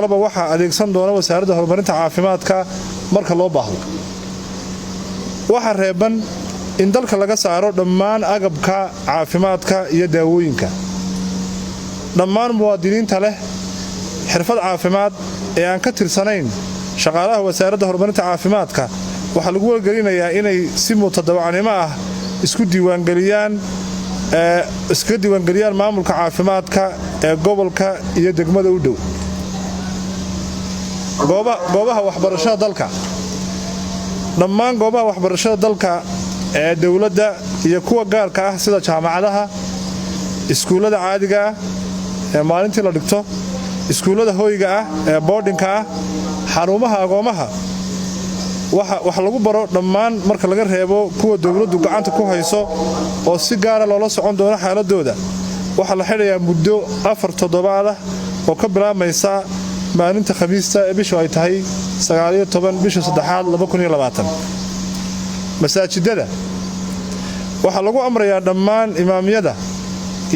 Kaleba waxaa adeegsan doona Wasaaradda Horumarinta Caafimaadka marka loo baahdo. Waxaa reeban in dalka laga saaro dhammaan agabka caafimaadka iyo daawooyinka. Dhammaan muwaadiniinta leh xirfad caafimaad ee aan ka tirsanayn shaqaalaha Wasaaradda Horumarinta Caafimaadka waxaa lagu wargelinayaa inay si mutadawacnimo ah isku diiwaangeliyaan, iskaga diiwaangeliyaan maamulka caafimaadka ee gobolka iyo degmada u dhow. Goobaha waxbarashada dalka: dhammaan goobaha waxbarashada dalka ee dowladda iyo kuwa gaarka ah, sida jaamacadaha, iskuullada caadiga ah ee maalintii la dhigto, iskuullada hoyga ah ee boardingka ah, xarumaha agoomaha wax lagu baro dhammaan, marka laga reebo kuwa dowladdu gacanta ku hayso oo si gaara loola socon doono xaaladooda, waxaa la xidhayaa muddo 4 toddobaad ah oo ka bilaabmaysa maalinta Khamiista ee bishu ay tahay 19 bisha saddexaad. Masaajidada waxaa lagu amrayaa dhammaan imaamyada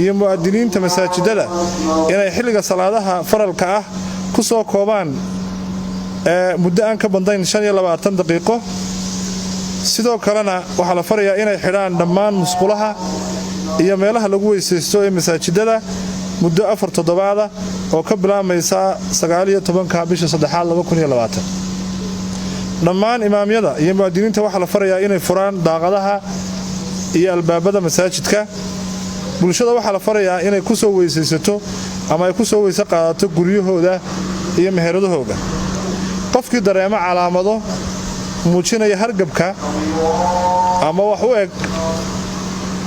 iyo mu'adiniinta masaajidada inay xilliga salaadaha faralka ah ku soo koobaan muddo aan ka badnayn 25 daqiiqo. Sidoo kalena waxaa la farayaa inay xidhaan dhammaan musqulaha iyo meelaha lagu weysaysto ee masaajidada muddo 4 toddobaada oo ka bilaabmaysa 19-ka bisha saddexaad. Dhammaan imaamyada iyo mu'adiniinta waxaa la farayaa inay furaan daaqadaha iyo albaabada masaajidka. Bulshada waxaa la farayaa inay ku soo weysaysato ama ay ku soo weyse qaadato guryahooda iyo meheradahooga. Qofkii dareemo calaamado muujinaya hargabka ama wax u eg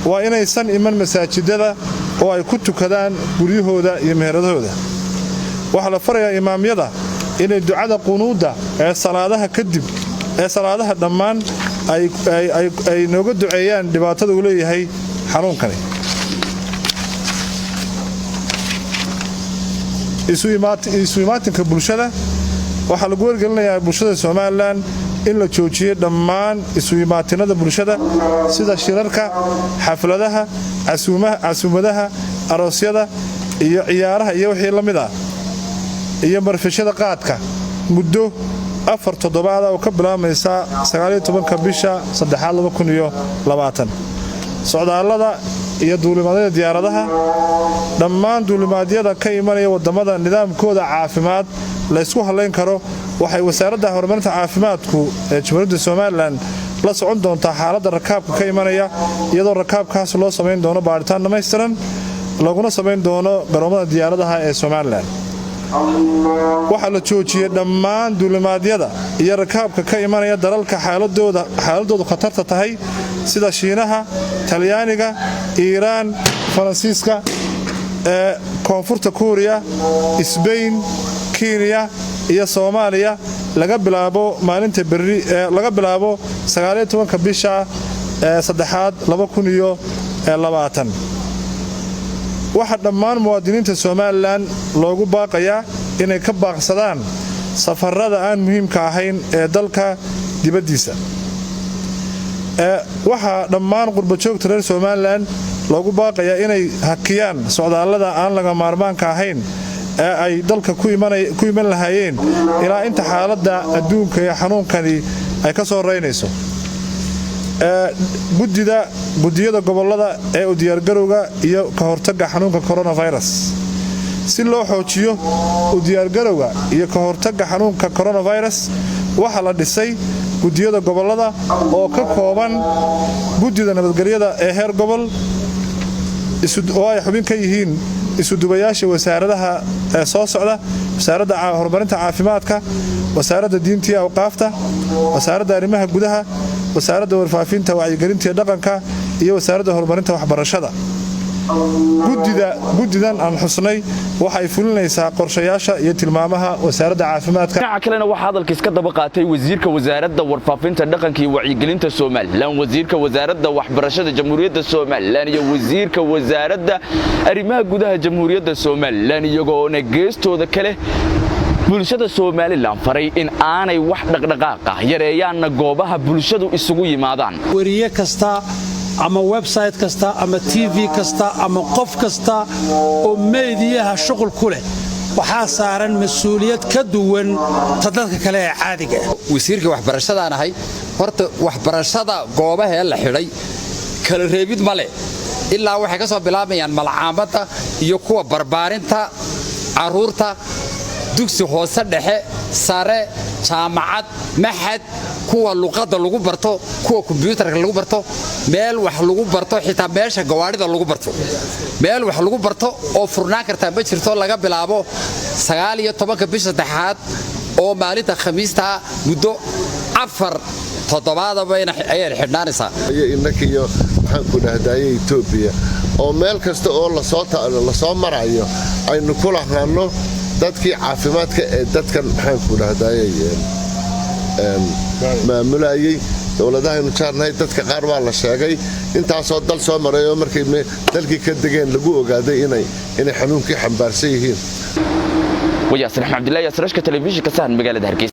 waa inaysan iman masaajidada oo ay ku tukadaan guryahooda iyo meheradahooda. Waxaa la farayaa imaamyada inay ducada qunuudda ee salaadaha kadib, ee salaadaha dhammaan, ay nooga duceeyaan dhibaatada uu leeyahay xanuunkani. Isu imaatinka bulshada: waxaa lagu wargelinayaa bulshada Somaliland in la joojiyey dhammaan isu imaatinada bulshada, sida shirarka, xafladaha, casuumadaha, aroosyada iyo ciyaaraha iyo wixii la mid ah, iyo marfishada qaadka muddo 4 toddobaada oo ka bilaabmaysa 19-ka bisha saddexaad. Socdaallada iyo duulimaadyada diyaaradaha: dhammaan duulimaadyada ka imanaya wadamada nidaamkooda caafimaad la ysku hallayn karo, waxay Wasaaradda Horumarinta Caafimaadku ee Jamhuuriyadda Somaliland la socon doontaa xaaladda rakaabka ka imanaya, iyadoo rakaabkaas loo samayn doono baadhitaan dhammaystiran, laguna samayn doono garoomada diyaaradaha ee Somaliland. Waxaa la joojiyey dhammaan duulimaadyada iyo rakaabka ka imanaya dalalka xaaladoodu khatarta tahay, sida Shiinaha, Talyaaniga, Iiraan, Faransiiska, ee Koonfurta Kuuriya, Sbain, Kenya iyo Soomaaliya, laga bilaabo maalinta berri, laga bilaabo 19-ka bisha saddexaad. Waxaa dhammaan muwaadiniinta Somaliland loogu baaqayaa inay ka baaqsadaan safarada aan muhiimka ahayn ee dalka dibaddiisa. Waxaa dhammaan qurbajoogta reer Somaliland loogu baaqayaa inay hakiyaan socdaallada aan laga maarmaanka ahayn ee ay dalka ku iman lahaayeen ilaa inta xaaladda adduunka ee xanuunkani ay ka soo raynayso. Guddida, guddiyada gobollada ee u diyaargarowga iyo ka hortagga xanuunka coronavirus: si loo xoojiyo u diyaargarowga iyo ka hortagga xanuunka coronavirus, waxaa la dhisay guddiyada gobollada oo ka kooban guddida nabadgelyada ee heer gobol oo ay xubin ka yihiin isudubayaasha wasaaradaha ee soo socda: Wasaaradda Horumarinta Caafimaadka, Wasaaradda Diinta iyo Awqaafta, Wasaaradda Arrimaha Gudaha, Wasaaradda Warfaafinta, Wacyigelinta iyo Dhaqanka, iyo Wasaaradda Horumarinta Waxbarashada. Guddidan aan xusnay waxay fulinaysaa qorshayaasha iyo tilmaamaha Wasaaradda Caafimaadka. Dhinaca kalena, waxaa hadalka iska daba qaatay wasiirka Wasaaradda Warfaafinta, Dhaqanka iyo Wacyigelinta Somaliland, wasiirka Wasaaradda Waxbarashada Jamhuuriyadda Somaliland iyo wasiirka Wasaaradda Arrimaha Gudaha Jamhuuriyadda Somaliland, iyagoona geestooda kale bulshada Somaliland faray in aanay wax dhaqdhaqaaq ah yareeyaanna goobaha bulshadu isugu yimaadaan. Weriye kasta ama website kasta ama TV kasta ama qof kasta oo meediyaha shuqul ku leh Waxaa saaran mas-uuliyad ka duwan ta dadka kale ee caadiga. Wasiirka waxbarashadaan ahay. Horta waxbarashada goobahee la xidhay kala reebid ma leh, ilaa waxay ka soo bilaabayaan malcaamadda iyo kuwa barbaarinta carruurta, dugsi hoose, dhexe, sare, jaamacad, maxad, kuwa luqadda lagu barto, kuwa kombyuutarka lagu barto, meel wax lagu barto, xitaa meesha gawaadhida lagu barto. Meel wax lagu barto oo furnaan kartaa ma jirto laga bilaabo 19-ka bisha saddexaad oo maalinta Khamiista, muddo 4 toddobaadaba ayayna xidhnaanaysaa. Innakiyo maxaan ku dhahdaye Etoobiya oo meel kasta oo lasoo marayo aynu ku lahaano dadkii caafimaadka ee dadkan maxaan ku dhahdaye maamulayey dowladahaynu jaarnahay. Dadka qaar waa la sheegay intaasoo dal soo maray oo markay dalkii ka degeen lagu ogaaday inay xanuunkii xambaarsan yihiin. Wayaasir Axmed Cabdillahi Yaasirashka, telefishinka Sahan, magaalada Hargeysa.